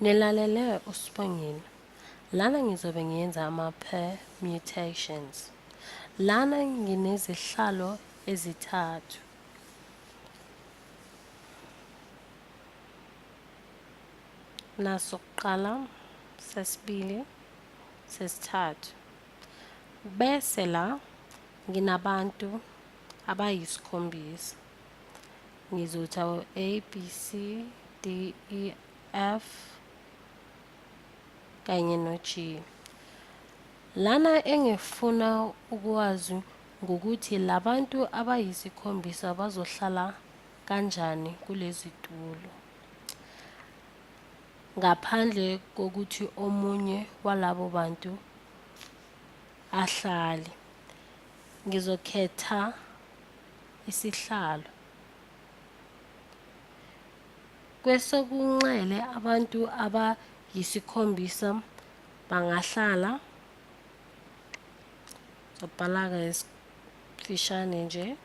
Nilalele uSibongile. Lana ngizobe ngiyenza ama-permutations. Lana nginezihlalo ezithathu. Naso kuqala, sesibili, sesithathu. Bese la nginabantu abayisikhombisa. Ngizothi A, B, C, D, E, F kanye no-G. Lana engifuna ukwazi ngukuthi labantu abayisikhombisa bazohlala kanjani kulezitulo ngaphandle kokuthi omunye walabo bantu ahlale. Ngizokhetha isihlalo. Kwesokunxele abantu abayisikhombisa bangahlala. Ngizobhala-ke esifishane nje.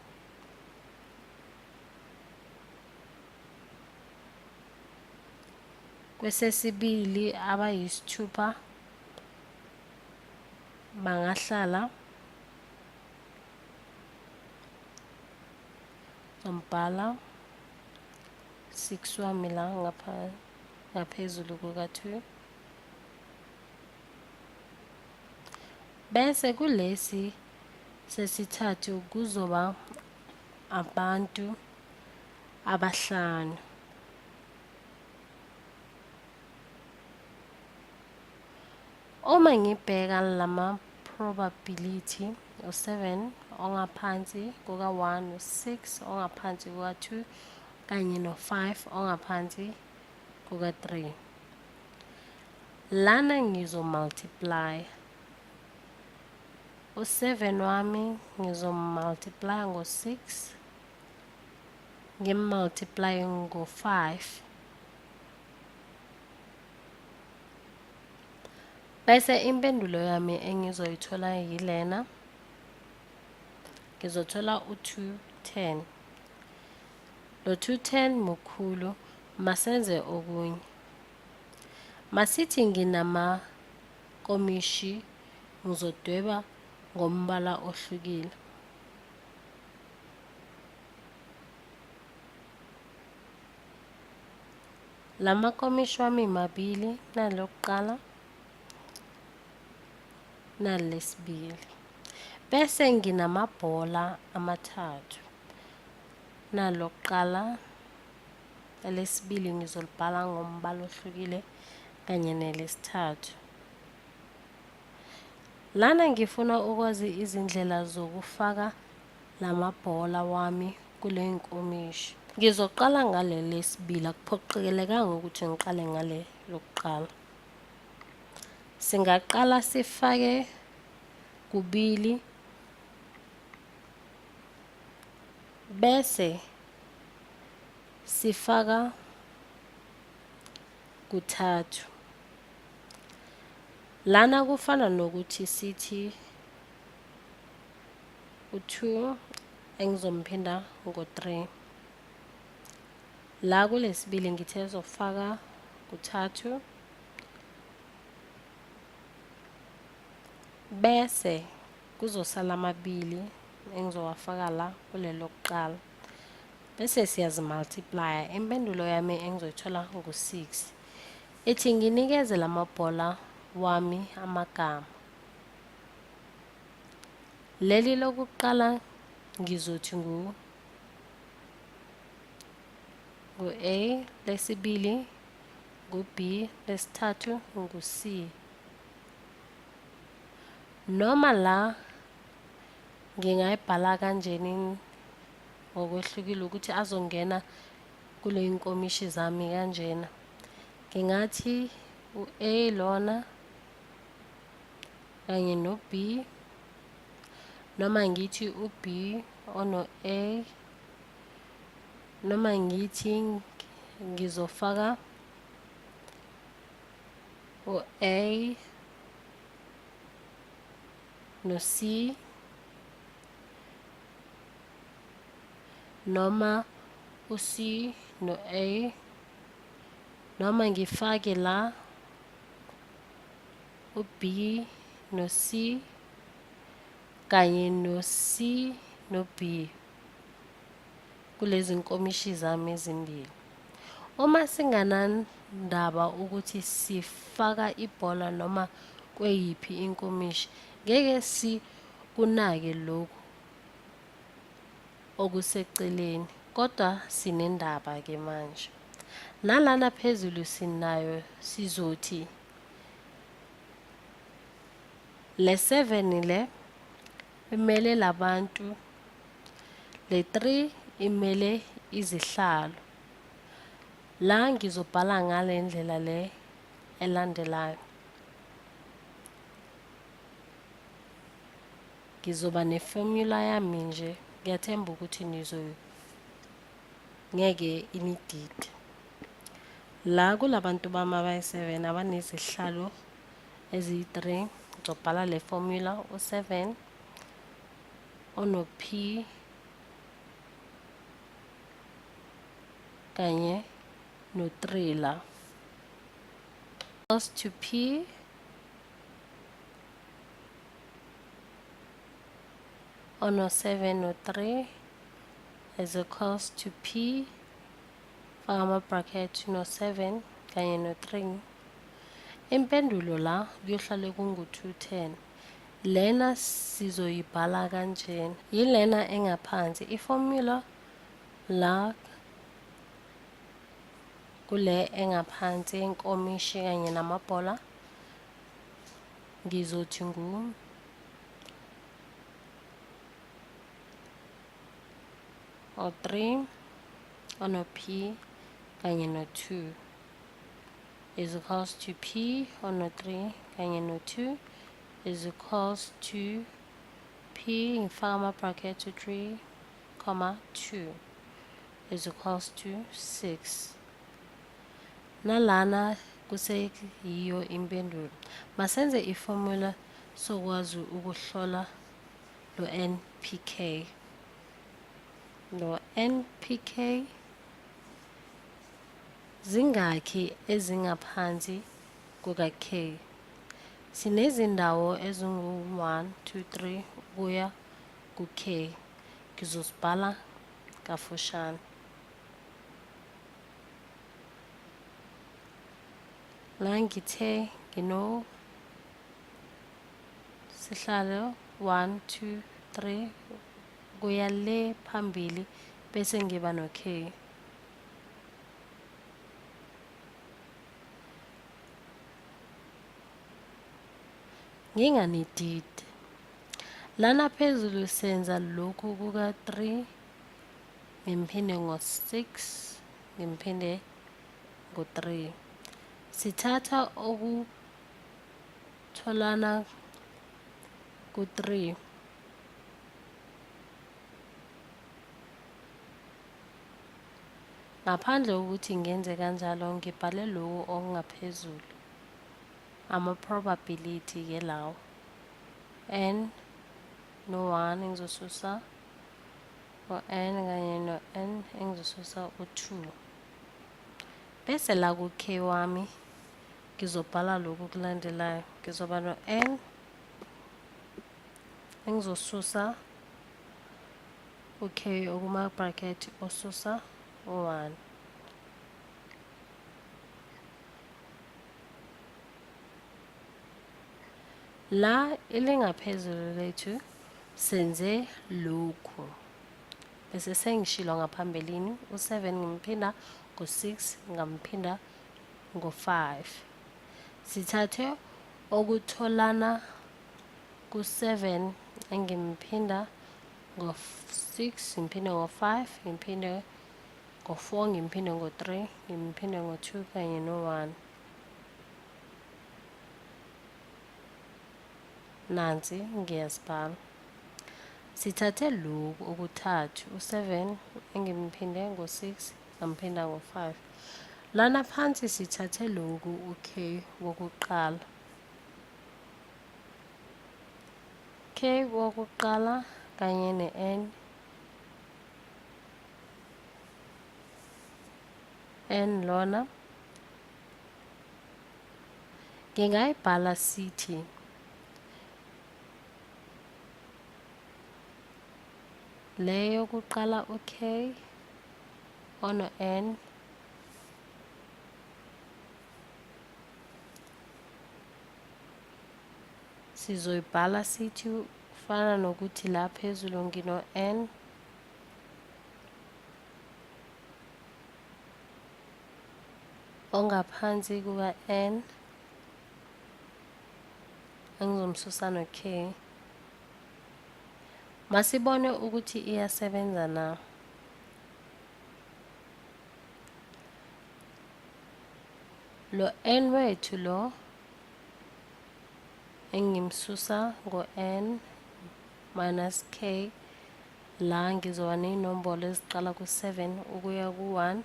Kwesesibili abayisithupha bangahlala. Ngizobhala 6 wami la ngapha ngaphezulu kuka-2. Bese kulesi sesithathu kuzoba abantu abahlanu. Uma ngibheka lama probability, u-7 ongaphansi kuka-1, u-6 ongaphansi kuka-2 kanye no-5 ongaphansi kuka-3. Lana ngizomultiply. U-7 wami ngizomultiply ngo-6, ngimultiply ngo-5. Bese impendulo yami engizoyithola yilena. Ngizothola u-210. Lo 210 mukhulu, masenze okunye. Masithi nginamakomishi ngizodweba ngombala ohlukile. Lamakomishi wami mabili, nali lokuqala nali lesibili. Bese nginamabhola amathathu. Nali lokuqala, elesibili ngizolibhala ngombala ohlukile kanye nelesithathu. Lana ngifuna ukwazi izindlela zokufaka lamabhola wami kule nkomishi. Ngizoqala ngale lesibili, akuphoqelekanga ukuthi ngiqale ngale lokuqala. Singaqala sifake kubili bese sifaka kuthathu. Lana kufana nokuthi sithi u-2 engizomphinda ngo-3. La kulesibili ngithe zofaka kuthathu bese kuzosala amabili engizowafaka la kulelo kuqala bese siyazimultiplya. Impendulo yami engizoyithola ngu-6. Ithi nginikeze lamabhola wami amagama. Leli lokuqala ngizothi ngu ngu-A, lesibili ngu-B, lesithathu ngu-C. Noma la ngingayibhala kanjeni ngokwehlukile ukuthi azongena kule nkomishi zami kanjena. Ngingathi u-A lona kanye no-B, noma ngithi u-B ono-A, noma ngithi ngizofaka u-A no-C, noma u-C no-A Noma ngifake la u-B no-C kanye no-C no-B kulezi nkomishi zami ezimbili. Uma singanandaba ukuthi sifaka ibhola noma kweyiphi inkomishi, ngeke sikunake lokhu okuseceleni, kodwa sinendaba ke manje. Nalana phezulu sinayo, sizothi le 7 le imele labantu, le 3 imele izihlalo. La ngizobhala ngale ndlela le elandelayo. Ngizoba nefomula yami nje, ngiyathemba ukuthi nizo ngeke inidide. La kulabantu bami abayi-7 abanezihlalo eziyi-3, ngizobhala le formula u-7 ono-P kanye no-3 la. Equals to P ono-7 no-3 is equals to P, faka ama-bracket, no-7 kanye no-3. Impendulo la kuyohlale kungu-210. Lena sizoyibhala kanjena. Yilena engaphansi ifomula la kule engaphansi inkomishi kanye namabhola, ngizothi ngu o-3 ono-P kanye no-2 is equals to P ono-3 kanye no-2 is equals to P, ngifaka ama-bracket, to 3 comma 2 is equals to 6. Nalana kuseyiyo impendulo. Masenze ifomula sokwazi ukuhlola lo NPK. Lo NPK zingakhi ezingaphansi kuka K? Sinezindawo ezingu-1, 2, 3 kuya ku-K. Ngizozibhala kafushane. La ngithe ngino sihlalo 1, 2, 3 kuya le phambili bese ngiba no K. Nginganididi. Lana phezulu senza lokhu kuka 3, ngimphinde ngo-6, ngimphinde ngo-3. Sithatha okutholana ku-3. Ngaphandle kokuthi ngenze kanjalo, ngibhale lokhu okungaphezulu. Ama-probability ke lawo. N no-1 engizosusa u-N kanye no-N engizosusa u-2. Bese la ku-K wami ngizobhala lokhu okulandelayo. Ngizoba no-N engizosusa u-K okuma-bracket osusa u-1. La elingaphezulu lethu senze lokhu. Bese sengishilo ngaphambilini u-7 ngimphinda ngo-6 ngamphinda ngo-5. Sithathe okutholana ku-7 engimphinda ngo-6, ngiphinde ngo-5, ngiphinde ngo-4, ngiphinde ngo-3, ngiphinde ngo-2 kanye no-1. Nansi ngiyazibhala. Sithathe lokhu okuthathu, u-7 engimphinde ngo-6, ngamphinda ngo-5. Lana phansi sithathe lokhu u-K wokuqala. K wokuqala kanye ne-N. N lona Ngingayibhala sithi le yokuqala u-K ono-N sizoyibhala sithi kufana nokuthi la phezulu ngino-N ongaphansi kuka-N engizomsusa no-K. Masibone ukuthi iyasebenza na. Lo N wethu lo engimsusa ngo-N minus K, la ngizoba ney'nombolo eziqala ku-7 ukuya ku-1,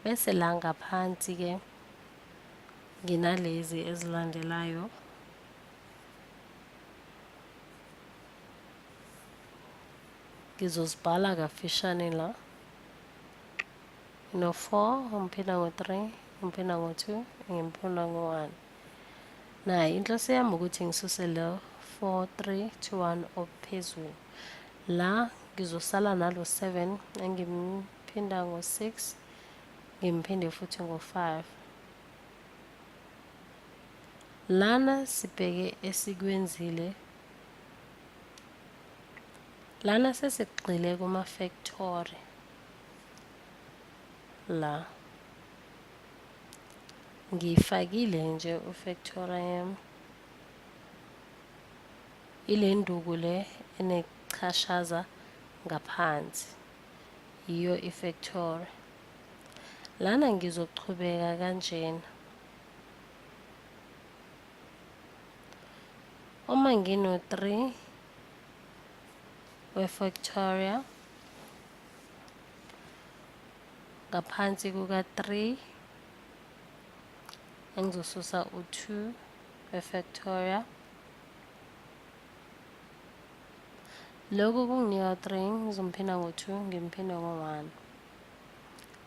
bese la ngaphansi-ke nginalezi ezilandelayo. Ngizozibhala kafishane la. No-4 ngiphinda ngo-3, ngiphinda ngo-2, ngiphinda ngo-1. Nayi inhloso yami ukuthi ngisuse lo 4 3 2 1 ophezulu. La ngizosala nalo 7 engimphinda ngo-6, ngimphinde futhi ngo-5. Lana sibheke esikwenzile. Lana sesigxile kuma-factory la. Ngiyifakile nje u-factory yami. Ile nduku le enechashaza ngaphansi yiyo i-factory. Lana ngizochubeka kanjena. Uma ngino-3 we-factorial ngaphansi kuka-3 engizosusa u-2 we-factorial, lokhu kunginika u-3, ngizomphinda ngo-2, ngimphinda ngo-1,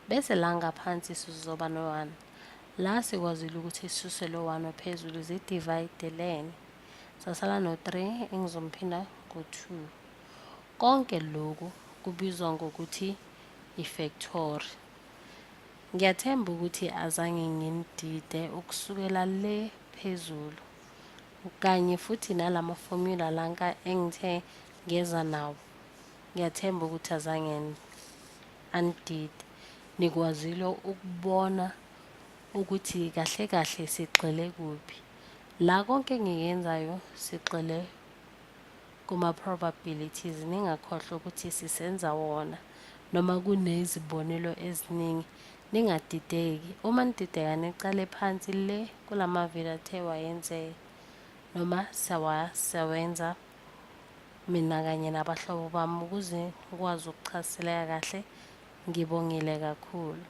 bese la ngaphansi sizoba no-1. La sikwazile ukuthi sisuse lo 1 ophezulu, zidivayidelene, sasala no-3 engizomphinda ngo-2. Konke lokhu kubizwa ngokuthi i-factory. Ngiyathemba ukuthi azange nginidide ukusukela le phezulu kanye futhi nalama formula lanka engithe ngeza nawo. Ngiyathemba ukuthi azange anidide, nikwazile ukubona ukuthi kahle kahle sigxile kuphi. La konke engiyenzayo sigxile kuma-probabilities. Ningakhohlwa ukuthi sisenza wona noma kunezibonelo eziningi. Ningadideki. Uma nidideka niqale phansi le kulama video athe wayenzeka noma siyawenza mina kanye nabahlobo bami ukuze ngikwazi ukuchazeleka kahle. Ngibongile kakhulu.